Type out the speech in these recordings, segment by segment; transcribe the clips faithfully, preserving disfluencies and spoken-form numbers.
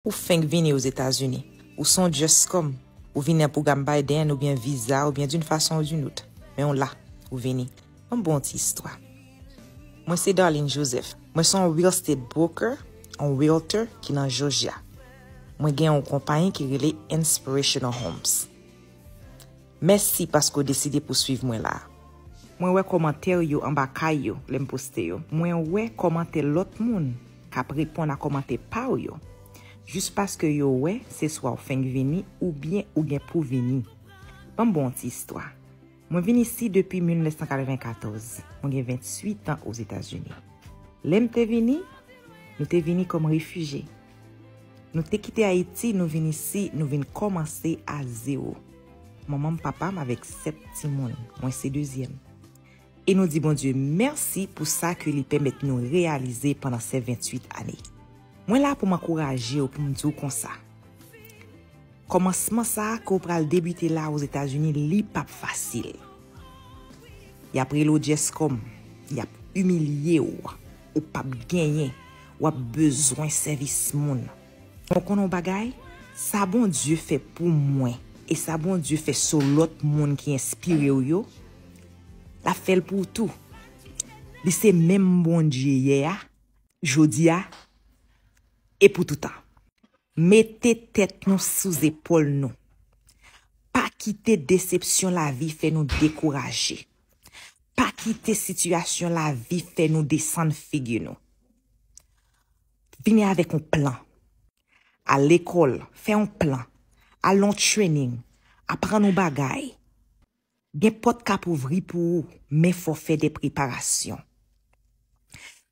Ou fenk vini Ozetazini. Ou se yon just come. Ou vini nan pwogram Biden oubyen viza oubyen d'une façon ou d'une autre. Men w la, ou vini. Ban m ba w yon ti istwa. Mwen se Darlene Joseph. Mwen se yon real estate broker, yon realtor ki nan Georgia. Mwen gen yon konpayi ki rele Inspirational Homes. Mèsi paske w deside pou swiv mwen la. Mwen wè kòmantè yo anba kay yo lè m poste yo. Mwen wè kòmantè lòt moun k ap reponn a kòmantè pa w yo. Jis paske yo wè se swa w fenk vini oubyen ou gen pou vini. Ban m ba w yon ti istwa. Mwen vin isi depi mil nèf san katrevenkatòz. Mwen gen venntuit an Ozetazini. Lè m te vini, nou te vini kòm refijye. Nou te kite Ayiti, nou vin isi, nou vin kòmanse a zewo. Manman m, papa m avèk sèt timoun, mwen se dezyèm. E nou di Bondye mèsi pou sa ke li pèmèt nou reyalize pandan se venntuit ane. Mwen la pou m ankouraje w, pou m di w konsa. Kòmansman sa a ke w pral debite la Ozetazini, li p ap fasil. Y ap rele w just come, y ap imilye w, ou p ap genyen, w ap bezwen sèvis moun. Ou konnen yon bagay? Sa Bondye fè pou mwen e sa Bondye fè sou lòt moun ki enspire w yo, l ap fè l pou w tou. Li se menm Bondye yè a, jodi a, e pou toutan. Mete tèt nou sou zepòl nou. Pa kite desepsyon lavi fè nou dekouraje. Pa kite sitiyasyon lavi fè nou desann figi nou. Vini avèk yon plan. Al lekòl, fè yon plan. Al nan yon training, aprann yon bagay. Gen pòt k ap ouvri pou ou, men fò w fè de preparasyon.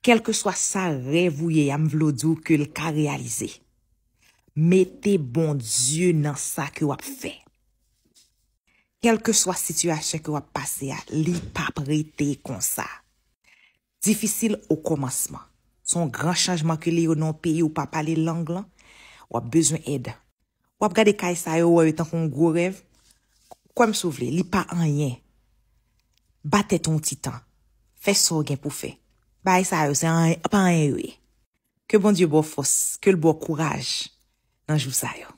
Kèlkeswa sa rèv ou ye a, m vle w di w ke l ka reyalize. Mete Bondye nan sa ke w ap fè. Kèlkeswa sitiyasyon ke w ap pase a, li p ap rete konsa. Difisil o kòmansman. Se yon gran chanjman ke li ye nan yon peyi ou pa pale lang lan. W ap bezwen èd. W ap gade kay sa yo, w wè yo tankou yon gwo rèv. Kwè m si w vle, li pa anyen. Ba tèt ou yon ti tan. Fè sa w gen pou fè. Bagay sa yo, se anyen, pa anyen yo ye. Ke Bondye ba w fòs, ke l ba w kouraj nan jou sa yo.